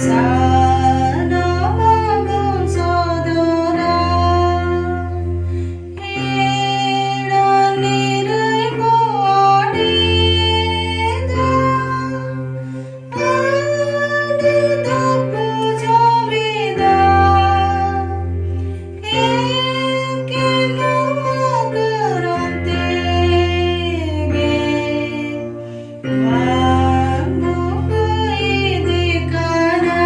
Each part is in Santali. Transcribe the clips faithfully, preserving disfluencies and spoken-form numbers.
ᱥᱟᱱᱟᱢ ᱵᱚᱱ ᱥᱚᱫᱚᱨᱟ᱾ ᱦᱤᱲᱟᱹ ᱱᱤᱨᱟᱹᱭ ᱵᱚᱱ ᱮᱫᱟ, ᱟᱹᱰᱤ ᱫᱩᱠ ᱵᱩᱡᱷᱟᱹᱣ ᱮᱫᱟ᱾ ᱮᱠᱮᱱ ᱱᱚᱣᱟ ᱠᱟᱨᱚᱱ ᱛᱮᱜᱮ ᱵᱟᱝ ᱵᱚ ᱤᱫᱤ ᱠᱟᱱᱟ᱾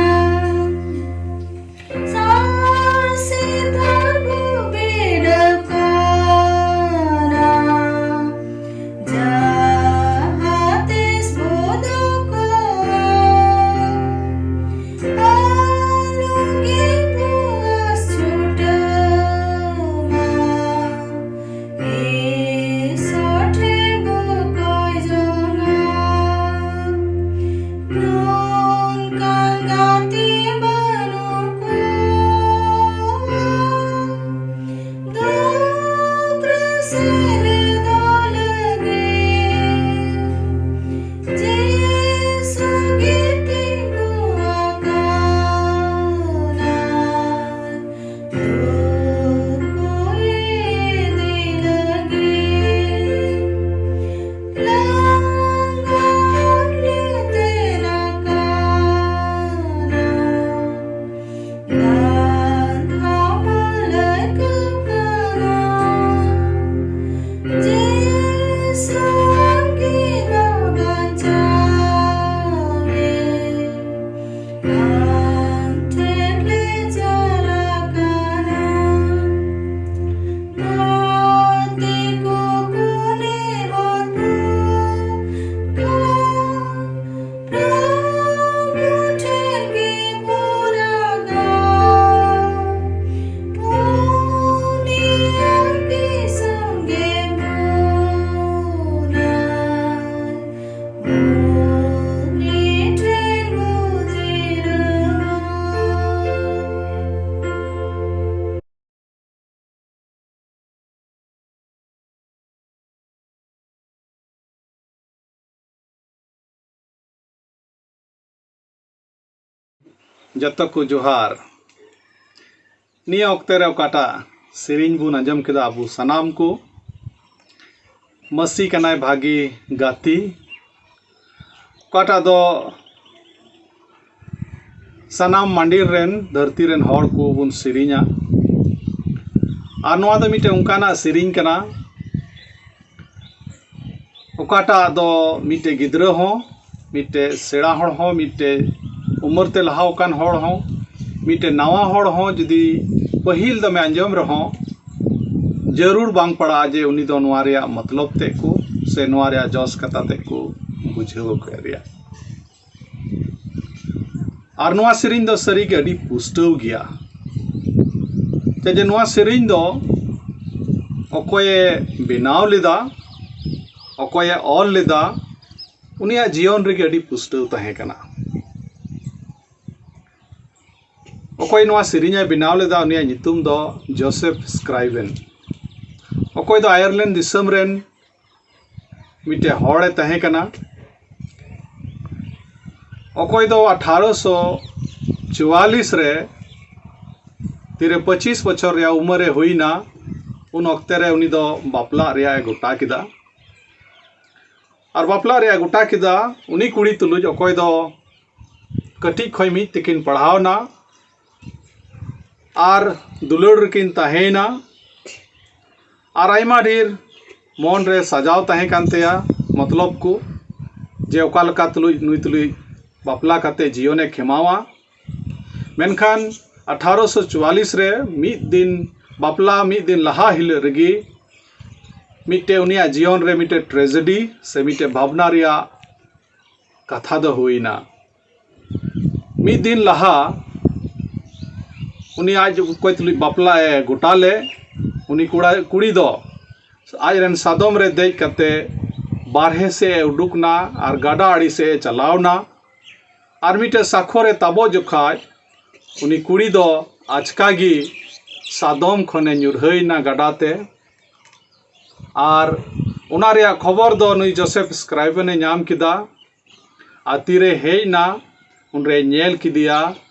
ᱡᱚᱛᱚ ᱠᱚ ᱡᱚᱦᱟᱨ᱾ ᱱᱤᱭᱟᱹ ᱚᱠᱛᱮ ᱨᱮ ᱚᱠᱟᱴᱟᱜ ᱥᱮᱨᱮᱧ ᱵᱚᱱ ᱟᱸᱡᱚᱢ ᱠᱮᱫᱟ ᱟᱵᱚ ᱥᱟᱱᱟᱢ ᱠᱚ, ᱢᱟᱹᱥᱤ ᱠᱟᱱᱟᱭ ᱵᱷᱟᱹᱜᱤ ᱜᱟᱛᱮ, ᱚᱠᱟᱴᱟᱜ ᱫᱚ ᱥᱟᱱᱟᱢ ᱢᱟᱹᱰᱤᱨ ᱨᱮᱱ, ᱫᱷᱟᱹᱨᱛᱤ ᱨᱮᱱ ᱦᱚᱲ ᱠᱚᱵᱚᱱ ᱥᱮᱨᱮᱧᱟ᱾ ᱟᱨ ᱱᱚᱣᱟ ᱫᱚ ᱢᱤᱫᱴᱮᱱ ᱚᱱᱠᱟᱱᱟᱜ ᱥᱮᱨᱮᱧ ᱠᱟᱱᱟ, ᱚᱠᱟᱴᱟᱜ ᱫᱚ ᱢᱤᱫᱴᱮᱡ ᱜᱤᱫᱽᱨᱟᱹ ᱦᱚᱸ, ᱢᱤᱫᱴᱮᱡ ᱥᱮᱬᱟ ᱦᱚᱲ ᱦᱚᱸ, ᱢᱤᱫᱴᱮᱡ ᱩᱢᱮᱨ ᱛᱮ ᱞᱟᱦᱟ ᱟᱠᱟᱱ ᱦᱚᱲ ᱦᱚᱸ, ᱢᱤᱫᱴᱮᱡ ᱱᱟᱣᱟ ᱦᱚᱲ ᱦᱚᱸ ᱡᱩᱫᱤ ᱯᱟᱹᱦᱤᱞ ᱫᱚᱢᱮ ᱟᱸᱡᱚᱢ ᱨᱮᱦᱚᱸ, ᱡᱟᱹᱨᱩᱲ ᱵᱟᱝ ᱯᱟᱲᱟᱜᱼᱟ ᱡᱮ ᱩᱱᱤ ᱫᱚ ᱱᱚᱣᱟ ᱨᱮᱭᱟᱜ ᱢᱚᱛᱞᱚᱵ ᱛᱮᱫ ᱠᱚ ᱥᱮ ᱱᱚᱣᱟ ᱨᱮᱭᱟᱜ ᱡᱚᱥ ᱠᱟᱛᱷᱟ ᱛᱮᱫ ᱠᱚ ᱵᱩᱡᱷᱟᱹᱣ ᱠᱮᱫ ᱨᱮᱭᱟᱜ᱾ ᱟᱨ ᱱᱚᱣᱟ ᱥᱮᱨᱮᱧ ᱫᱚ ᱥᱟᱹᱨᱤᱜᱮ ᱟᱹᱰᱤ ᱯᱩᱥᱴᱟᱹᱣ ᱜᱮᱭᱟ᱾ ᱪᱮᱫᱟᱜ ᱡᱮ ᱱᱚᱣᱟ ᱥᱮᱨᱮᱧ ᱫᱚ ᱚᱠᱚᱭᱮ ᱵᱮᱱᱟᱣ ᱞᱮᱫᱟ, ᱚᱠᱚᱭᱮ ᱚᱞ ᱞᱮᱫᱟ, ᱩᱱᱤᱭᱟᱜ ᱡᱤᱭᱚᱱ ᱨᱮᱜᱮ ᱟᱹᱰᱤ ᱯᱩᱥᱴᱟᱹᱣ ᱛᱟᱦᱮᱸ ᱠᱟᱱᱟ᱾ ᱚᱠᱚᱭ ᱱᱚᱣᱟ ᱥᱮᱨᱮᱧ ᱮ ᱵᱮᱱᱟᱣ ᱞᱮᱫᱟ, ᱩᱱᱤᱭᱟᱜ ᱧᱩᱛᱩᱢ ᱫᱚ ᱡᱳᱥᱮᱯᱷ ᱥᱠᱨᱟᱭᱵᱮᱱ᱾ ᱚᱠᱚᱭ ᱫᱚ ᱟᱭᱟᱨᱞᱮᱱᱰ ᱫᱤᱥᱚᱢ ᱨᱮᱱ ᱢᱤᱫᱴᱮᱡ ᱦᱚᱲᱮ ᱛᱟᱦᱮᱸ ᱠᱟᱱᱟ᱾ ᱚᱠᱚᱭ ᱫᱚ ᱟᱴᱷᱟᱨᱚᱥᱚ ᱪᱩᱣᱟᱞᱤᱥ ᱨᱮ ᱛᱤᱨᱮ ᱯᱚᱸᱪᱤᱥ ᱵᱚᱪᱷᱚᱨ ᱨᱮᱭᱟᱜ ᱩᱢᱮᱨ ᱮ ᱦᱩᱭᱱᱟ, ᱩᱱ ᱚᱠᱛᱮ ᱨᱮ ᱩᱱᱤ ᱫᱚ ᱵᱟᱯᱞᱟᱜ ᱨᱮᱭᱟᱜ ᱮ ᱜᱚᱴᱟ ᱠᱮᱫᱟ᱾ ᱟᱨ ᱵᱟᱯᱞᱟᱜ ᱨᱮᱭᱟᱜ ᱮ ᱜᱚᱴᱟ ᱠᱮᱫᱟ ᱩᱱᱤ ᱠᱩᱲᱤ ᱛᱩᱞᱩᱡ, ᱚᱠᱚᱭ ᱫᱚ ᱠᱟᱹᱴᱤᱡ ᱠᱷᱚᱱ ᱢᱤᱫ ᱛᱮᱠᱤᱱ ᱯᱟᱲᱦᱟᱣᱱᱟ ᱟᱨ ᱫᱩᱞᱟᱹᱲ ᱨᱮᱠᱤᱱ ᱛᱟᱦᱮᱸᱭᱮᱱᱟ᱾ ᱟᱨ ᱟᱭᱢᱟ ᱰᱷᱮᱨ ᱢᱚᱱ ᱨᱮ ᱥᱟᱡᱟᱣ ᱛᱟᱦᱮᱸ ᱠᱟᱱ ᱛᱟᱭᱟ, ᱢᱚᱛᱞᱚᱵ ᱠᱚ, ᱡᱮ ᱚᱠᱟ ᱞᱮᱠᱟ ᱛᱩᱞᱩᱡ ᱱᱩᱭ ᱛᱩᱞᱩᱡ ᱵᱟᱯᱞᱟ ᱠᱟᱛᱮ ᱡᱤᱭᱚᱱᱮ ᱠᱷᱮᱢᱟᱣᱟ᱾ ᱢᱮᱱᱠᱷᱟᱱ ᱟᱴᱷᱟᱨᱚᱥᱚ ᱪᱩᱣᱟᱞᱤᱥ ᱨᱮ ᱢᱤᱫ ᱫᱤᱱ, ᱵᱟᱯᱞᱟ ᱢᱤᱫ ᱫᱤᱱ ᱞᱟᱦᱟ ᱦᱤᱞᱳᱜ ᱨᱮᱜᱮ ᱢᱤᱫᱴᱮᱡ ᱩᱱᱤᱭᱟᱜ ᱡᱤᱭᱚᱱ ᱨᱮ ᱢᱤᱫᱴᱮᱡ tragedy ᱥᱮ ᱢᱤᱫᱴᱮᱡ ᱵᱷᱟᱵᱽᱱᱟ ᱨᱮᱭᱟᱜ ᱠᱟᱛᱷᱟ ᱫᱚ ᱦᱩᱭᱱᱟ᱾ ᱢᱤᱫ ᱫᱤᱱ ᱞᱟᱦᱟ ᱩᱱᱤ ᱟᱡ ᱚᱠᱚᱭ ᱛᱩᱞᱩᱡ ᱵᱟᱯᱞᱟ ᱮ ᱜᱚᱴᱟ ᱞᱮᱫ, ᱩᱱᱤ ᱠᱚᱲᱟ, ᱠᱩᱲᱤ ᱫᱚ ᱟᱡ ᱨᱮᱱ ᱥᱟᱫᱚᱢ ᱨᱮ ᱫᱮᱡ ᱠᱟᱛᱮ ᱵᱟᱨᱦᱮ ᱥᱮᱫ ᱮ ᱩᱰᱩᱠ ᱱᱟ ᱟᱨ ᱜᱟᱰᱟ ᱟᱲᱮ ᱥᱮᱫ ᱮ ᱪᱟᱞᱟᱣ ᱱᱟ᱾ ᱟᱨ ᱢᱤᱫᱴᱮᱡ ᱥᱟᱠᱷᱚᱨ ᱮ ᱛᱟᱵᱚᱜ ᱡᱚᱠᱷᱟᱡ ᱩᱱᱤ ᱠᱩᱲᱤ ᱫᱚ ᱟᱪᱠᱟ ᱜᱮ ᱥᱟᱫᱚᱢ ᱠᱷᱚᱱᱮ ᱧᱩᱨᱦᱟᱹᱭᱮᱱᱟ ᱜᱟᱰᱟ ᱛᱮ᱾ ᱟᱨ ᱚᱱᱟ ᱨᱮᱭᱟᱜ ᱠᱷᱚᱵᱚᱨ ᱫᱚ ᱱᱩᱭ ᱡᱳᱥᱮᱯᱷ ᱥᱠᱨᱟᱭᱵᱮᱱ ᱮ ᱧᱟᱢ ᱠᱮᱫᱟ᱾ ᱟᱨ ᱛᱤᱨᱮ ᱦᱮᱡ ᱮᱱᱟ, ᱩᱱᱨᱮ ᱧᱮᱞ ᱠᱮᱫᱮᱭᱟ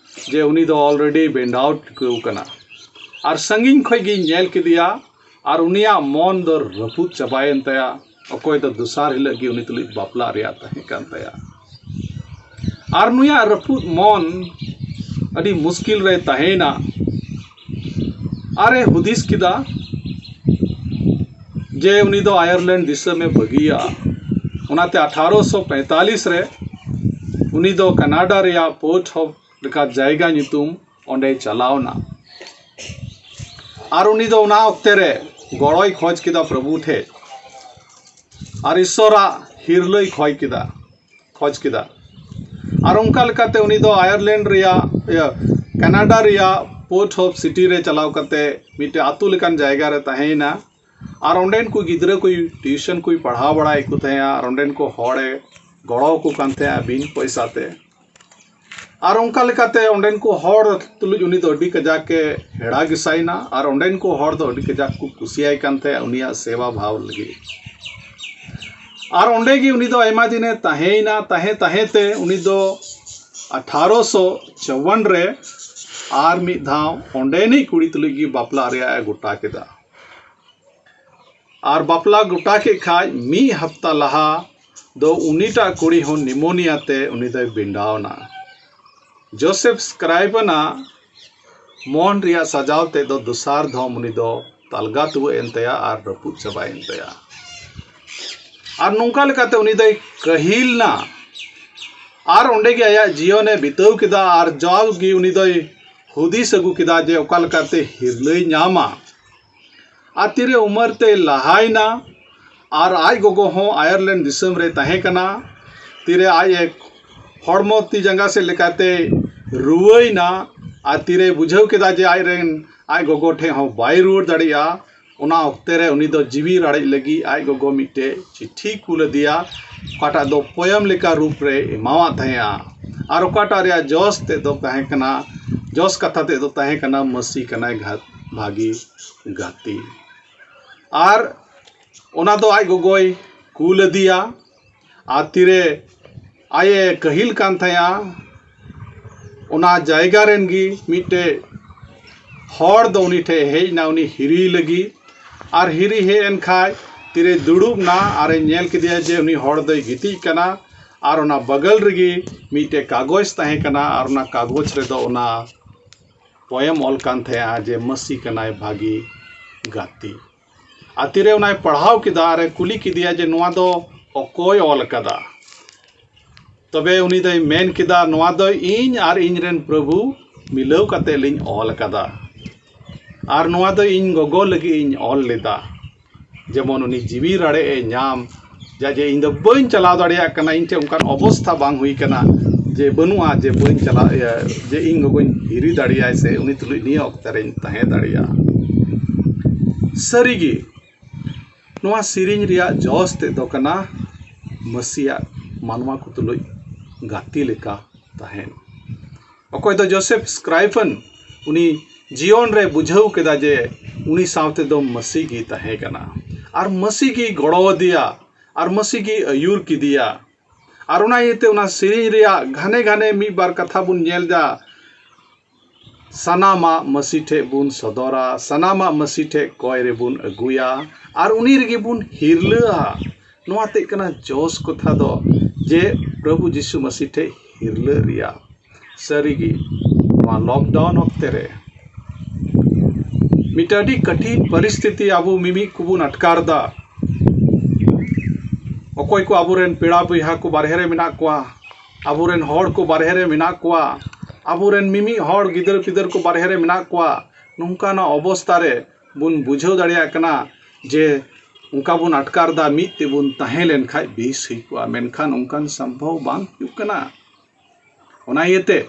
ᱡᱮ ᱩᱱᱤ ᱫᱚ already bend out ᱴᱷᱤᱠᱟᱹᱣ ᱠᱟᱱᱟ᱾ ᱟᱨ ᱥᱟᱺᱜᱤᱧ ᱠᱷᱚᱡ ᱜᱤᱧ ᱧᱮᱞ ᱠᱮᱫᱮᱭᱟ, ᱟᱨ ᱩᱱᱤᱭᱟᱜ ᱢᱚᱱ ᱫᱚ ᱨᱟᱹᱯᱩᱫ ᱪᱟᱵᱟᱭᱮᱱ ᱛᱟᱭᱟ᱾ ᱚᱠᱚᱭ ᱫᱚ ᱫᱚᱥᱟᱨ ᱦᱤᱞᱳᱜ ᱜᱮ ᱩᱱᱤ ᱛᱩᱞᱩᱡ ᱵᱟᱯᱞᱟᱜ ᱨᱮᱭᱟᱜ ᱛᱟᱦᱮᱸ ᱠᱟᱱ ᱛᱟᱭᱟ᱾ ᱟᱨ ᱱᱩᱭᱟᱜ ᱨᱟᱹᱯᱩᱫ ᱢᱚᱱ ᱟᱹᱰᱤ ᱢᱩᱥᱠᱤᱞ ᱨᱮ ᱛᱟᱦᱮᱸᱭᱮᱱᱟ᱾ ᱟᱨᱮ ᱦᱩᱫᱤᱥ ᱠᱮᱫᱟ ᱡᱮ ᱩᱱᱤ ᱫᱚ ᱟᱭᱟᱨᱞᱮᱱᱰ ᱫᱤᱥᱚᱢᱮ ᱵᱟᱹᱜᱤᱭᱟ᱾ ᱚᱱᱟᱛᱮ ᱟᱴᱷᱟᱨᱚᱥᱚ ᱯᱚᱸᱭᱛᱟᱞᱤᱥ ᱨᱮ ᱩᱱᱤ ᱫᱚ ᱠᱟᱱᱟᱰᱟ ᱨᱮᱭᱟᱜ ᱯᱳᱨᱴ ᱦᱚᱯ ᱞᱮᱠᱟ ᱡᱟᱭᱜᱟ ᱧᱩᱛᱩᱢ ᱚᱸᱰᱮᱭ ᱪᱟᱞᱟᱣ ᱮᱱᱟ᱾ ᱟᱨ ᱩᱱᱤ ᱫᱚ ᱚᱱᱟ ᱚᱠᱛᱮ ᱨᱮ ᱜᱚᱲᱚᱭ ᱠᱷᱚᱡᱽ ᱠᱮᱫᱟ ᱯᱨᱚᱵᱷᱩ ᱴᱷᱮᱡ, ᱟᱨ ᱤᱥᱥᱚᱨᱟᱜ ᱦᱤᱨᱞᱟᱹᱭ ᱠᱷᱚᱡᱽ ᱠᱮᱫᱟ, ᱠᱷᱚᱡᱽ ᱠᱮᱫᱟ᱾ ᱟᱨ ᱚᱱᱠᱟ ᱞᱮᱠᱟᱛᱮ ᱩᱱᱤ ᱫᱚ ᱟᱭᱟᱨᱞᱮᱱᱰ ᱨᱮᱭᱟᱜ, ᱤᱭᱟᱹ, ᱠᱟᱱᱟᱰᱟ ᱨᱮᱭᱟᱜ ᱯᱳᱨᱴ ᱦᱚᱯ ᱥᱤᱴᱤ ᱨᱮ ᱪᱟᱞᱟᱣ ᱠᱟᱛᱮ ᱢᱤᱫᱴᱮᱡ ᱟᱹᱛᱩ ᱞᱮᱠᱟᱱ ᱡᱟᱭᱜᱟ ᱨᱮ ᱛᱟᱦᱮᱸᱭᱮᱱᱟ᱾ ᱟᱨ ᱚᱸᱰᱮᱱ ᱠᱚ ᱜᱤᱫᱽᱨᱟᱹ ᱠᱚ ᱴᱤᱭᱩᱥᱚᱱ ᱠᱚᱭ ᱯᱟᱲᱦᱟᱣ ᱵᱟᱲᱟᱭᱮᱫ ᱠᱚ ᱛᱟᱦᱮᱸᱜᱼᱟ, ᱟᱨ ᱚᱸᱰᱮᱱ ᱠᱚ ᱦᱚᱲᱮ ᱜᱚᱲᱚ ᱟᱠᱚ ᱠᱟᱱ ᱛᱟᱦᱮᱸᱜᱼᱟ ᱵᱤᱱ ᱯᱚᱭᱥᱟ ᱛᱮ᱾ ᱟᱨ ᱚᱱᱠᱟ ᱞᱮᱠᱟᱛᱮ ᱚᱸᱰᱮᱱ ᱠᱚ ᱦᱚᱲ ᱛᱩᱞᱩᱡ ᱩᱱᱤ ᱫᱚ ᱟᱹᱰᱤ ᱠᱟᱡᱟᱠ ᱮ ᱦᱮᱲᱟ ᱜᱮᱥᱟᱭᱮᱱᱟ, ᱟᱨ ᱚᱸᱰᱮᱱ ᱠᱚ ᱦᱚᱲ ᱫᱚ ᱟᱹᱰᱤ ᱠᱟᱡᱟᱠ ᱠᱚ ᱠᱩᱥᱤᱭᱟᱭ ᱠᱟᱱ ᱛᱟᱦᱮᱸᱜᱼᱟ ᱩᱱᱤᱭᱟᱜ ᱥᱮᱵᱟ ᱵᱷᱟᱣ ᱞᱟᱹᱜᱤᱫ᱾ ᱟᱨ ᱚᱸᱰᱮ ᱜᱮ ᱩᱱᱤ ᱫᱚ ᱟᱭᱢᱟ ᱫᱤᱱᱮ ᱛᱟᱦᱮᱸᱭᱮᱱᱟ᱾ ᱛᱟᱦᱮᱸ ᱛᱟᱦᱮᱸ ᱛᱮ ᱩᱱᱤ ᱫᱚ ᱟᱴᱷᱟᱨᱚᱥᱚ ᱪᱟᱣᱣᱟᱱ ᱨᱮ ᱟᱨ ᱢᱤᱫ ᱫᱷᱟᱣ ᱚᱸᱰᱮᱱᱤᱡ ᱠᱩᱲᱤ ᱛᱩᱞᱩᱡ ᱜᱮ ᱵᱟᱯᱞᱟᱜ ᱨᱮᱭᱟᱜ ᱮ ᱜᱚᱴᱟ ᱠᱮᱫᱟ᱾ ᱟᱨ ᱵᱟᱯᱞᱟ ᱜᱚᱴᱟ ᱠᱮᱫ ᱠᱷᱟᱡ ᱢᱤᱫ ᱦᱟᱯᱛᱟ ᱞᱟᱦᱟ ᱫᱚ ᱩᱱᱤᱴᱟᱜ ᱠᱩᱲᱤ ᱦᱚᱸ ᱱᱤᱢᱳᱱᱤᱭᱟ ᱛᱮ ᱩᱱᱤ ᱫᱚᱭ ᱵᱮᱸᱰᱟᱣ ᱮᱱᱟ᱾ ᱡᱳᱥᱮᱯᱷ ᱥᱠᱨᱟᱭᱵᱚᱱᱟᱜ ᱢᱚᱱ ᱨᱮᱭᱟᱜ ᱥᱟᱡᱟᱣ ᱛᱮᱫ ᱫᱚ ᱫᱚᱥᱟᱨ ᱫᱷᱚᱢ ᱩᱱᱤ ᱫᱚ ᱛᱟᱞᱜᱟ ᱛᱩᱣᱟᱹᱜ ᱮᱱ ᱛᱟᱭᱟ ᱟᱨ ᱨᱟᱹᱯᱩᱫ ᱪᱟᱵᱟᱭᱮᱱ ᱛᱟᱭᱟ᱾ ᱟᱨ ᱱᱚᱝᱠᱟ ᱞᱮᱠᱟᱛᱮ ᱩᱱᱤ ᱫᱚᱭ ᱠᱟᱹᱦᱤᱞ ᱮᱱᱟ᱾ ᱟᱨ ᱚᱸᱰᱮ ᱜᱮ ᱟᱭᱟᱜ ᱡᱤᱭᱚᱱᱮ ᱵᱤᱛᱟᱹᱣ ᱠᱮᱫᱟ᱾ ᱟᱨ ᱡᱟᱣᱜᱮ ᱩᱱᱤ ᱫᱚᱭ ᱦᱩᱫᱤᱥ ᱟᱹᱜᱩ ᱠᱮᱫᱟ ᱡᱮ ᱚᱠᱟ ᱞᱮᱠᱟᱛᱮ ᱦᱤᱨᱞᱟᱹᱭ ᱧᱟᱢᱟ᱾ ᱟᱨ ᱛᱤᱨᱮ ᱩᱢᱮᱨ ᱛᱮᱭ ᱞᱟᱦᱟᱭᱮᱱᱟ, ᱟᱨ ᱟᱡ ᱜᱚᱜᱚ ᱦᱚᱸ ᱟᱭᱟᱨᱞᱮᱱᱰ ᱫᱤᱥᱚᱢ ᱨᱮ ᱛᱟᱦᱮᱸ ᱠᱟᱱᱟ᱾ ᱛᱤᱨᱮ ᱟᱡ ᱮ ᱦᱚᱲᱢᱚ ᱛᱤ ᱡᱟᱸᱜᱟ ᱥᱮᱫ ᱞᱮᱠᱟᱛᱮ ᱨᱩᱣᱟᱹᱭᱮᱱᱟ, ᱟᱨ ᱛᱤᱨᱮ ᱵᱩᱡᱷᱟᱹᱣ ᱠᱮᱫᱟ ᱡᱮ ᱟᱡ ᱨᱮᱱ, ᱟᱡ ᱜᱚᱜᱚ ᱴᱷᱮᱱ ᱦᱚᱸ ᱵᱟᱭ ᱨᱩᱣᱟᱹᱲ ᱫᱟᱲᱮᱭᱟᱜᱼᱟ, ᱚᱱᱟ ᱚᱠᱛᱮ ᱨᱮ ᱩᱱᱤ ᱫᱚ ᱡᱤᱣᱤ ᱨᱟᱲᱮᱡ ᱞᱟᱹᱜᱤᱫ ᱟᱡ ᱜᱚᱜᱚ ᱢᱤᱫᱴᱮᱡ ᱪᱤᱴᱷᱤ ᱠᱩᱞ ᱟᱫᱮᱭᱟ, ᱚᱠᱟᱴᱟᱜ ᱫᱚ ᱯᱚᱭᱮᱢ ᱞᱮᱠᱟ ᱨᱩᱯ ᱨᱮ ᱮᱢᱟᱣᱟᱫ ᱛᱟᱦᱮᱸᱜᱼᱟ᱾ ᱟᱨ ᱚᱠᱟᱴᱟᱜ ᱨᱮᱭᱟᱜ ᱡᱚᱥ ᱛᱮᱫ ᱫᱚ ᱛᱟᱦᱮᱸ ᱠᱟᱱᱟ, ᱡᱚᱥ ᱠᱟᱛᱷᱟ ᱛᱮᱫ ᱫᱚ ᱛᱟᱦᱮᱸ ᱠᱟᱱᱟ, ᱢᱟᱹᱥᱤ ᱠᱟᱱᱟᱭ ᱜᱷᱟᱛ-, ᱵᱷᱟᱹᱜᱤ ᱜᱟᱛᱮ᱾ ᱟᱨ ᱚᱱᱟ ᱫᱚ ᱟᱡ ᱜᱚᱜᱚᱭ ᱠᱩᱞ ᱟᱫᱮᱭᱟ᱾ ᱟᱨ ᱛᱤᱨᱮ ᱟᱡ ᱮ ᱠᱟᱹᱦᱤᱞ ᱠᱟᱱ ᱛᱟᱦᱮᱸᱜᱼᱟ, ᱚᱱᱟ ᱡᱟᱭᱜᱟ ᱨᱮᱱ ᱜᱮ ᱢᱤᱫᱴᱮᱡ ᱦᱚᱲ ᱫᱚ ᱩᱱᱤ ᱴᱷᱮᱡ ᱦᱮᱡ ᱮᱱᱟ, ᱩᱱᱤ ᱦᱤᱨᱤ ᱞᱟᱹᱜᱤᱫ᱾ ᱟᱨ ᱦᱤᱨᱤ ᱦᱮᱡ ᱮᱱ ᱠᱷᱟᱡ ᱛᱤᱨᱮ ᱫᱩᱲᱩᱵ ᱮᱱᱟ ᱟᱨᱮ ᱧᱮᱞ ᱠᱮᱫᱮᱭᱟ ᱡᱮ ᱩᱱᱤ ᱦᱚᱲ ᱫᱚᱭ ᱜᱤᱛᱤᱡ ᱠᱟᱱᱟ᱾ ᱟᱨ ᱚᱱᱟ ᱵᱟᱜᱟᱞ ᱨᱮᱜᱮ ᱢᱤᱫᱴᱮᱡ ᱠᱟᱜᱚᱡᱽ ᱛᱟᱦᱮᱸ ᱠᱟᱱᱟ, ᱟᱨ ᱚᱱᱟ ᱠᱟᱜᱚᱡᱽ ᱨᱮᱫᱚ ᱚᱱᱟ poem ᱚᱞ ᱠᱟᱱ ᱛᱟᱦᱮᱸᱜᱼᱟ ᱡᱮ ᱢᱟᱹᱥᱤ ᱠᱟᱱᱟᱭ ᱵᱷᱟᱹᱜᱤ ᱜᱟᱛᱮ᱾ ᱟᱨ ᱛᱤᱨᱮ ᱚᱱᱟᱭ ᱯᱟᱲᱦᱟᱣ ᱠᱮᱫᱟ ᱟᱨᱮ ᱠᱩᱞᱤ ᱠᱮᱫᱮᱭᱟ ᱡᱮ ᱱᱚᱣᱟ ᱫᱚ ᱚᱠᱚᱭ ᱚᱞ ᱠᱟᱫᱟ? ᱛᱚᱵᱮ ᱩᱱᱤ ᱫᱚᱭ ᱢᱮᱱ ᱠᱮᱫᱟ, ᱱᱚᱣᱟ ᱫᱚ ᱤᱧ ᱟᱨ ᱤᱧ ᱨᱮᱱ ᱯᱨᱚᱵᱷᱩ ᱢᱤᱞᱟᱹᱣ ᱠᱟᱛᱮ ᱞᱤᱧ ᱚᱞ ᱠᱟᱫᱟ, ᱟᱨ ᱱᱚᱣᱟ ᱫᱚ ᱤᱧ ᱜᱚᱜᱚ ᱞᱟᱹᱜᱤᱫ ᱤᱧ ᱚᱞ ᱞᱮᱫᱟ, ᱡᱮᱢᱚᱱ ᱩᱱᱤ ᱡᱤᱣᱤ ᱨᱟᱲᱮᱡ ᱮ ᱧᱟᱢ᱾ ᱡᱟ ᱡᱮ ᱤᱧ ᱫᱚ ᱵᱟᱹᱧ ᱪᱟᱞᱟᱣ ᱫᱟᱲᱮᱭᱟᱜ ᱠᱟᱱᱟ, ᱤᱧ ᱴᱷᱮᱱ ᱚᱱᱠᱟᱱ ᱚᱵᱚᱥᱛᱷᱟ ᱵᱟᱝ ᱦᱩᱭ ᱠᱟᱱᱟ ᱡᱮ ᱵᱟᱹᱱᱩᱜᱼᱟ, ᱡᱮ ᱵᱟᱹᱧ ᱪᱟᱞᱟᱣ, ᱤᱭᱟᱹ, ᱡᱮ ᱤᱧ ᱜᱚᱜᱚᱧ ᱦᱤᱨᱤ ᱫᱟᱲᱮᱭᱟᱭ ᱥᱮ ᱩᱱᱤ ᱛᱩᱞᱩᱡ ᱱᱤᱭᱟᱹ ᱚᱠᱛᱮ ᱨᱮᱧ ᱛᱟᱦᱮᱸ ᱫᱟᱲᱮᱭᱟᱜᱼᱟ᱾ ᱥᱟᱹᱨᱤᱜᱮ, ᱱᱚᱣᱟ ᱥᱮᱨᱮᱧ ᱨᱮᱭᱟᱜ ᱡᱚᱥ ᱛᱮᱫ ᱫᱚ ᱠᱟᱱᱟ ᱢᱟᱹᱥᱤᱭᱟᱜ ᱢᱟᱱᱣᱟ ᱠᱚ ᱛᱩᱞᱩᱡ ᱜᱟᱛᱮ ᱞᱮᱠᱟ ᱛᱟᱦᱮᱱ᱾ ᱚᱠᱚᱭ ᱫᱚ ᱡᱳᱥᱮᱯᱷ ᱥᱠᱨᱟᱭᱵᱷᱮᱱ, ᱩᱱᱤ ᱡᱤᱭᱚᱱ ᱨᱮ ᱵᱩᱡᱷᱟᱹᱣ ᱠᱮᱫᱟ ᱡᱮ ᱩᱱᱤ ᱥᱟᱶᱛᱮ ᱫᱚ ᱢᱟᱹᱥᱤ ᱜᱮ ᱛᱟᱦᱮᱸ ᱠᱟᱱᱟ, ᱟᱨ ᱢᱟᱹᱥᱤ ᱜᱮ ᱜᱚᱲᱚ ᱟᱫᱮᱭᱟ, ᱟᱨ ᱢᱟᱹᱥᱤ ᱜᱮ ᱟᱹᱭᱩᱨ ᱠᱮᱫᱮᱭᱟ᱾ ᱟᱨ ᱚᱱᱟ ᱤᱭᱟᱹᱛᱮ ᱚᱱᱟ ᱥᱮᱨᱮᱧ ᱨᱮᱭᱟᱜ ᱜᱷᱟᱱᱮ ᱜᱷᱟᱱᱮ ᱢᱤᱫ ᱵᱟᱨ ᱠᱟᱛᱷᱟ ᱵᱚᱱ ᱧᱮᱞ ᱮᱫᱟ, ᱥᱟᱱᱟᱢᱟᱜ ᱢᱟᱹᱥᱤ ᱴᱷᱮᱡ ᱵᱚᱱ ᱥᱚᱫᱚᱨᱟ, ᱥᱟᱱᱟᱢᱟᱜ ᱢᱟᱹᱥᱤ ᱴᱷᱮᱡ ᱠᱚᱭ ᱨᱮᱵᱚᱱ ᱟᱹᱜᱩᱭᱟ, ᱟᱨ ᱩᱱᱤ ᱨᱮᱜᱮ ᱵᱚᱱ ᱦᱤᱨᱞᱟᱹᱜᱼᱟ᱾ ᱱᱚᱣᱟ ᱛᱮᱫ ᱠᱟᱱᱟ ᱡᱚᱥ ᱠᱟᱛᱷᱟ ᱫᱚ, ᱡᱮ ᱯᱨᱚᱵᱷᱩ ᱡᱤᱥᱩ ᱢᱟᱹᱥᱤ ᱴᱷᱮᱡ ᱦᱤᱨᱞᱟᱹᱜ ᱨᱮᱭᱟᱜ᱾ ᱥᱟᱹᱨᱤᱜᱮ, ᱱᱚᱣᱟ lockdown ᱚᱠᱛᱮ ᱨᱮ ᱢᱤᱫᱴᱟᱝ ᱟᱹᱰᱤ ᱠᱟᱴᱷᱤᱱ ᱯᱚᱨᱤᱥᱛᱷᱤᱛᱤ ᱟᱵᱚ ᱢᱤᱢᱤᱫ ᱠᱚᱵᱚᱱ ᱟᱴᱠᱟᱨ ᱮᱫᱟ᱾ ᱚᱠᱚᱭ ᱠᱚ ᱟᱵᱚᱨᱮᱱ ᱯᱮᱲᱟ ᱵᱚᱭᱦᱟ ᱠᱚ ᱵᱟᱨᱦᱮ ᱨᱮ ᱢᱮᱱᱟᱜ ᱠᱚᱣᱟ, ᱟᱵᱚᱨᱮᱱ ᱦᱚᱲ ᱠᱚ ᱵᱟᱨᱦᱮ ᱨᱮ ᱢᱮᱱᱟᱜ ᱠᱚᱣᱟ, ᱟᱵᱚᱨᱮᱱ ᱢᱤᱢᱤᱫ ᱦᱚᱲ ᱜᱤᱫᱟᱹᱨ ᱯᱤᱫᱟᱹᱨ ᱠᱚ ᱵᱟᱨᱦᱮ ᱨᱮ ᱢᱮᱱᱟᱜ ᱠᱚᱣᱟ, ᱱᱚᱝᱠᱟᱱᱟᱜ ᱚᱵᱚᱥᱛᱷᱟ ᱨᱮ ᱵᱚᱱ ᱵᱩᱡᱷᱟᱹᱣ ᱫᱟᱲᱮᱭᱟᱜ ᱠᱟᱱᱟ ᱡᱮ ᱚᱱᱠᱟ ᱵᱚᱱ ᱟᱴᱠᱟᱨ ᱮᱫᱟ, ᱢᱤᱫ ᱛᱮᱵᱚᱱ ᱛᱟᱦᱮᱸ ᱞᱮᱱ ᱠᱷᱟᱡ ᱵᱮᱥ ᱦᱩᱭ ᱠᱚᱜᱼᱟ, ᱢᱮᱱᱠᱷᱟᱱ ᱚᱱᱠᱟᱱ ᱥᱚᱢᱵᱷᱚᱵ ᱵᱟᱝ ᱦᱩᱭᱩᱜ ᱠᱟᱱᱟ᱾ ᱚᱱᱟ ᱤᱭᱟᱹᱛᱮ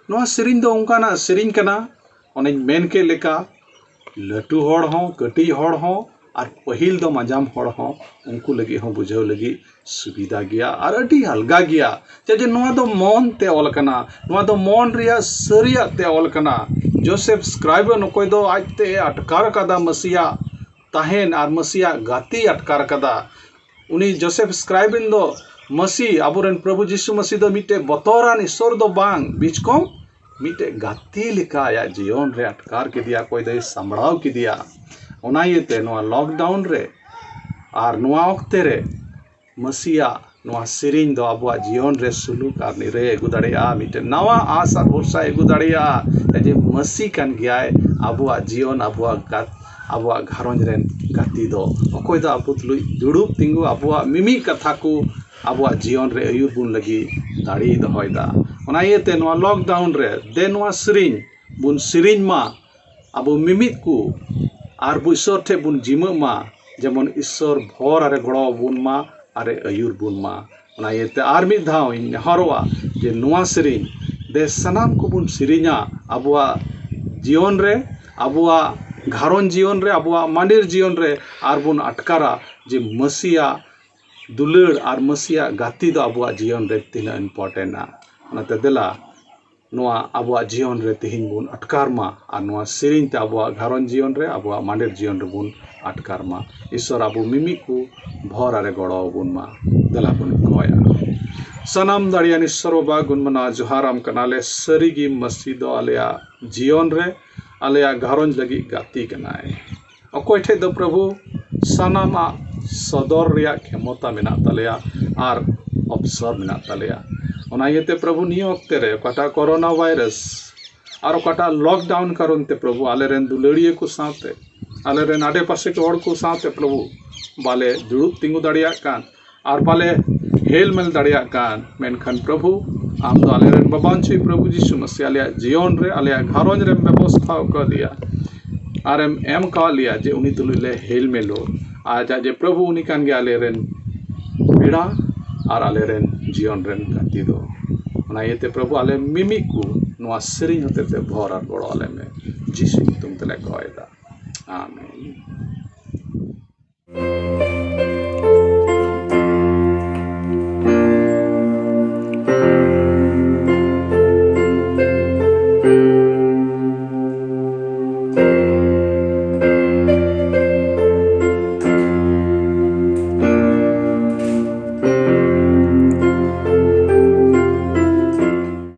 ᱱᱚᱣᱟ ᱥᱮᱨᱮᱧ ᱫᱚ ᱚᱱᱠᱟᱱᱟᱜ ᱥᱮᱨᱮᱧ ᱠᱟᱱᱟ, ᱚᱱᱮᱧ ᱢᱮᱱ ᱠᱮᱫ ᱞᱮᱠᱟ, ᱞᱟᱹᱴᱩ ᱦᱚᱲ ᱦᱚᱸ, ᱠᱟᱹᱴᱤᱡ ᱦᱚᱲ ᱦᱚᱸ, ᱟᱨ ᱯᱟᱹᱦᱤᱞ ᱫᱚ ᱢᱟᱡᱟᱢ ᱦᱚᱲ ᱦᱚᱸ, ᱩᱱᱠᱩ ᱞᱟᱹᱜᱤᱫ ᱦᱚᱸ ᱵᱩᱡᱷᱟᱹᱣ ᱞᱟᱹᱜᱤᱫ ᱥᱩᱵᱤᱫᱷᱟ ᱜᱮᱭᱟ ᱟᱨ ᱟᱹᱰᱤ ᱟᱞᱜᱟ ᱜᱮᱭᱟ᱾ ᱪᱮᱫᱟᱜ ᱡᱮ ᱱᱚᱣᱟ ᱫᱚ ᱢᱚᱱ ᱛᱮ ᱚᱞ ᱠᱟᱱᱟ, ᱱᱚᱣᱟ ᱫᱚ ᱢᱚᱱ ᱨᱮᱭᱟᱜ ᱥᱟᱹᱨᱤᱭᱟᱜ ᱛᱮ ᱚᱞ ᱠᱟᱱᱟ᱾ ᱡᱳᱥᱮᱯᱷ ᱥᱠᱨᱟᱭᱵᱷᱮᱱ ᱚᱠᱚᱭ ᱫᱚ ᱟᱡ ᱛᱮ ᱮ ᱟᱴᱠᱟᱨ ᱠᱟᱫᱟ ᱢᱟᱹᱥᱤᱭᱟᱜ ᱛᱟᱦᱮᱱ ᱟᱨ ᱢᱟᱹᱥᱤᱭᱟᱜ ᱜᱟᱛᱮᱭ ᱟᱴᱠᱟᱨ ᱠᱟᱫᱟ᱾ ᱩᱱᱤ ᱡᱳᱥᱮᱯᱷ ᱥᱠᱨᱟᱭᱵᱷᱮᱱ ᱫᱚ ᱢᱟᱹᱥᱤ, ᱟᱵᱚᱨᱮᱱ ᱯᱨᱚᱵᱷᱩ ᱡᱤᱥᱩ ᱢᱟᱹᱥᱤ ᱫᱚ ᱢᱤᱫᱴᱮᱡ ᱵᱚᱛᱚᱨᱟᱱ ᱤᱥᱥᱚᱨ ᱫᱚ ᱵᱟᱝ, ᱵᱤᱪᱠᱚᱢ ᱢᱤᱫᱴᱮᱡ ᱜᱟᱛᱮ ᱞᱮᱠᱟ ᱟᱭᱟᱜ ᱡᱤᱭᱚᱱ ᱨᱮ ᱟᱴᱠᱟᱨ ᱠᱮᱫᱮᱭᱟ, ᱚᱠᱚᱭ ᱫᱚᱭ ᱥᱟᱢᱵᱲᱟᱣ ᱠᱮᱫᱮᱭᱟ᱾ ᱚᱱᱟ ᱤᱭᱟᱹᱛᱮ ᱱᱚᱣᱟ lockdown ᱨᱮ ᱟᱨ ᱱᱚᱣᱟ ᱚᱠᱛᱮ ᱨᱮ ᱢᱟᱹᱥᱤᱭᱟᱜ ᱱᱚᱣᱟ ᱥᱮᱨᱮᱧ ᱫᱚ ᱟᱵᱚᱣᱟᱜ ᱡᱤᱭᱚᱱ ᱨᱮ ᱥᱩᱞᱩᱠ ᱟᱨ ᱱᱤᱨᱟᱹᱭ ᱟᱹᱜᱩ ᱫᱟᱲᱮᱭᱟᱜᱼᱟ, ᱢᱤᱫᱴᱮᱱ ᱱᱟᱣᱟ ᱟᱸᱥ ᱟᱨ ᱵᱷᱚᱨᱥᱟᱭ ᱟᱹᱜᱩ ᱫᱟᱲᱮᱭᱟᱜᱼᱟ᱾ ᱡᱮ ᱢᱟᱹᱥᱤ ᱠᱟᱱ ᱜᱮᱭᱟᱭ ᱟᱵᱚᱣᱟᱜ ᱡᱤᱭᱚᱱ, ᱟᱵᱚᱣᱟᱜ ᱜᱟᱛ-, ᱟᱵᱚᱣᱟᱜ ᱜᱷᱟᱨᱚᱸᱡᱽ ᱨᱮᱱ ᱜᱟᱛᱮ ᱫᱚ, ᱚᱠᱚᱭ ᱫᱚ ᱟᱵᱚ ᱛᱩᱞᱩᱡ ᱫᱩᱲᱩᱵ ᱛᱤᱸᱜᱩ, ᱟᱵᱚᱣᱟᱜ ᱢᱤᱢᱤᱫ ᱠᱟᱛᱷᱟ ᱠᱚ ᱟᱵᱚᱣᱟᱜ ᱡᱤᱭᱚᱱ ᱨᱮ ᱟᱹᱭᱩᱨ ᱵᱚᱱ ᱞᱟᱹᱜᱤᱫ ᱫᱟᱲᱮᱭ ᱫᱚᱦᱚᱭᱮᱫᱟ᱾ ᱚᱱᱟ ᱤᱭᱟᱹᱛᱮ ᱱᱚᱣᱟ lockdown ᱨᱮ ᱫᱮ ᱱᱚᱣᱟ ᱥᱮᱨᱮᱧ ᱵᱚᱱ ᱥᱮᱨᱮᱧ ᱢᱟ, ᱟᱵᱚ ᱢᱤᱢᱤᱫ ᱠᱚ ᱟᱨ ᱵᱚ ᱤᱥᱥᱚᱨ ᱴᱷᱮᱱ ᱵᱚᱱ ᱡᱤᱢᱟᱹᱜ ᱢᱟ, ᱡᱮᱢᱚᱱ ᱤᱥᱥᱚᱨ ᱵᱷᱚᱨ ᱟᱨᱮ ᱜᱚᱲᱚ ᱟᱵᱚᱱ ᱢᱟ ᱟᱨᱮ ᱟᱹᱭᱩᱨ ᱵᱚᱱ ᱢᱟ᱾ ᱚᱱᱟ ᱤᱭᱟᱹᱛᱮ ᱟᱨ ᱢᱤᱫ ᱫᱷᱟᱣ ᱤᱧ ᱱᱮᱦᱚᱨᱚᱜᱼᱟ ᱡᱮ ᱱᱚᱣᱟ ᱥᱮᱨᱮᱧ ᱫᱮ ᱥᱟᱱᱟᱢ ᱠᱚᱵᱚᱱ ᱥᱮᱨᱮᱧᱟ, ᱟᱵᱚᱣᱟᱜ ᱡᱤᱭᱚᱱ ᱨᱮ, ᱟᱵᱚᱣᱟᱜ ᱜᱷᱟᱨᱚᱸᱡᱽ ᱡᱤᱭᱚᱱ ᱨᱮ, ᱟᱵᱚᱣᱟᱜ ᱢᱟᱸᱰᱮᱨ ᱡᱤᱭᱚᱱ ᱨᱮ, ᱟᱨ ᱵᱚᱱ ᱟᱴᱠᱟᱨᱟ ᱡᱮ ᱢᱟᱹᱥᱤᱭᱟᱜ ᱫᱩᱞᱟᱹᱲ ᱟᱨ ᱢᱟᱹᱥᱤᱭᱟᱜ ᱜᱟᱛᱮ ᱫᱚ ᱟᱵᱚᱣᱟᱜ ᱡᱤᱭᱚᱱ ᱨᱮ ᱛᱤᱱᱟᱹᱜ important ᱟ᱾ ᱚᱱᱟᱛᱮ ᱫᱮᱞᱟ ᱱᱚᱣᱟ ᱟᱵᱚᱣᱟᱜ ᱡᱤᱭᱚᱱ ᱨᱮ ᱛᱮᱦᱮᱧ ᱵᱚᱱ ᱟᱴᱠᱟᱨ ᱢᱟ ᱟᱨ ᱱᱚᱣᱟ ᱥᱮᱨᱮᱧ ᱛᱮ ᱟᱵᱚᱣᱟᱜ ᱜᱷᱟᱨᱚᱸᱡᱽ ᱡᱤᱭᱚᱱ ᱨᱮ, ᱟᱵᱚᱣᱟᱜ ᱢᱟᱸᱰᱮᱨ ᱡᱤᱭᱚᱱ ᱨᱮᱵᱚᱱ ᱟᱴᱠᱟᱨ ᱢᱟ᱾ ᱤᱥᱥᱚᱨ ᱟᱵᱚ ᱢᱤᱢᱤᱫ ᱠᱚ ᱵᱷᱚᱨ ᱟᱨᱮ ᱜᱚᱲᱚ ᱟᱵᱚᱱ ᱢᱟ᱾ ᱫᱮᱞᱟ ᱵᱚᱱ ᱠᱚᱭᱟ᱾ ᱥᱟᱱᱟᱢ ᱫᱟᱲᱮᱭᱟᱱ ᱤᱥᱥᱚᱨ ᱵᱟᱵᱟ, ᱜᱩᱱ ᱢᱟᱱᱟᱣ ᱡᱚᱦᱟᱨ ᱟᱢ ᱠᱟᱱᱟᱞᱮ᱾ ᱥᱟᱹᱨᱤᱜᱮ ᱢᱟᱹᱥᱤ ᱫᱚ ᱟᱞᱮᱭᱟᱜ ᱡᱤᱭᱚᱱ ᱨᱮ, ᱟᱞᱮᱭᱟᱜ ᱜᱷᱟᱨᱚᱸᱡᱽ ᱞᱟᱹᱜᱤᱫ ᱜᱟᱛᱮ ᱠᱟᱱᱟᱭ᱾ ᱚᱠᱚᱭ ᱴᱷᱮᱡ ᱫᱚ ᱯᱨᱚᱵᱷᱩ ᱥᱟᱱᱟᱢᱟᱜ ᱥᱚᱫᱚᱨ ᱨᱮᱭᱟᱜ ᱠᱷᱮᱢᱚᱛᱟ ᱢᱮᱱᱟᱜ ᱛᱟᱞᱮᱭᱟ ᱟᱨ ᱚᱯᱥᱚᱨ ᱢᱮᱱᱟᱜ ᱛᱟᱞᱮᱭᱟ᱾ ᱚᱱᱟ ᱤᱭᱟᱹᱛᱮ ᱯᱨᱚᱵᱷᱩ ᱱᱤᱭᱟᱹ ᱚᱠᱛᱮ ᱨᱮ ᱚᱠᱟᱴᱟᱜ ᱠᱚᱨᱳᱱᱟ ᱵᱷᱟᱭᱨᱟᱥ ᱟᱨ ᱚᱠᱟᱴᱟᱜ lockdown ᱠᱟᱨᱚᱱ ᱛᱮ ᱯᱨᱚᱵᱷᱩ ᱟᱞᱮᱨᱮᱱ ᱫᱩᱞᱟᱹᱲᱤᱭᱟᱹ ᱠᱚ ᱥᱟᱶᱛᱮ, ᱟᱞᱮᱨᱮᱱ ᱟᱰᱮᱯᱟᱥᱮ ᱠᱚ ᱦᱚᱲ ᱠᱚ ᱥᱟᱶᱛᱮ ᱯᱨᱚᱵᱷᱩ ᱵᱟᱞᱮ ᱫᱩᱲᱩᱵ ᱛᱤᱸᱜᱩ ᱫᱟᱲᱮᱭᱟᱜ ᱠᱟᱱ, ᱟᱨ ᱵᱟᱞᱮ ᱦᱮᱞ ᱢᱮᱞ ᱫᱟᱲᱮᱭᱟᱜ ᱠᱟᱱ, ᱢᱮᱱᱠᱷᱟᱱ ᱯᱨᱚᱵᱷᱩ, ᱟᱢ ᱫᱚ ᱟᱞᱮᱨᱮᱱ ᱵᱟᱵᱟᱱᱪᱩᱭ ᱯᱨᱚᱵᱷᱩ ᱡᱤᱥᱩ ᱢᱟᱥᱤ ᱟᱞᱮᱭᱟᱜ ᱡᱤᱭᱚᱱ ᱨᱮ, ᱟᱞᱮᱭᱟᱜ ᱜᱷᱟᱨᱚᱸᱡᱽ ᱨᱮᱢ ᱵᱮᱵᱚᱥᱛᱷᱟ ᱟᱠᱟᱫᱮᱭᱟ ᱟᱨᱮᱢ ᱮᱢ ᱠᱟᱣᱟᱫ ᱞᱮᱭᱟ ᱡᱮ ᱩᱱᱤ ᱛᱩᱞᱩᱡ ᱞᱮ ᱦᱮᱞ ᱢᱮᱞᱚᱜ᱾ ᱟᱨ ᱡᱟᱜ ᱡᱮ ᱯᱨᱚᱵᱷᱩ ᱩᱱᱤ ᱠᱟᱱ ᱜᱮᱭᱟ ᱟᱞᱮᱨᱮᱱ ᱯᱮᱲᱟ ᱟᱨ ᱟᱞᱮᱨᱮᱱ ᱡᱤᱭᱚᱱ ᱨᱮᱱ ᱜᱟᱛᱮ ᱫᱚ᱾ ᱚᱱᱟ ᱤᱭᱟᱹᱛᱮ ᱯᱨᱚᱵᱷᱩ ᱟᱞᱮ ᱢᱤᱢᱤᱫ ᱠᱚ ᱱᱚᱣᱟ ᱥᱮᱨᱮᱧ ᱦᱚᱛᱮᱛᱮ ᱵᱷᱚᱨ ᱟᱨ ᱜᱚᱲᱚ ᱟᱞᱮ ᱢᱮ᱾ ᱡᱤᱥᱩ ᱧᱩᱛᱩᱢ ᱛᱮᱞᱮ ᱠᱚᱭ ᱮᱫᱟ᱾ ᱟᱢᱮᱱ᱾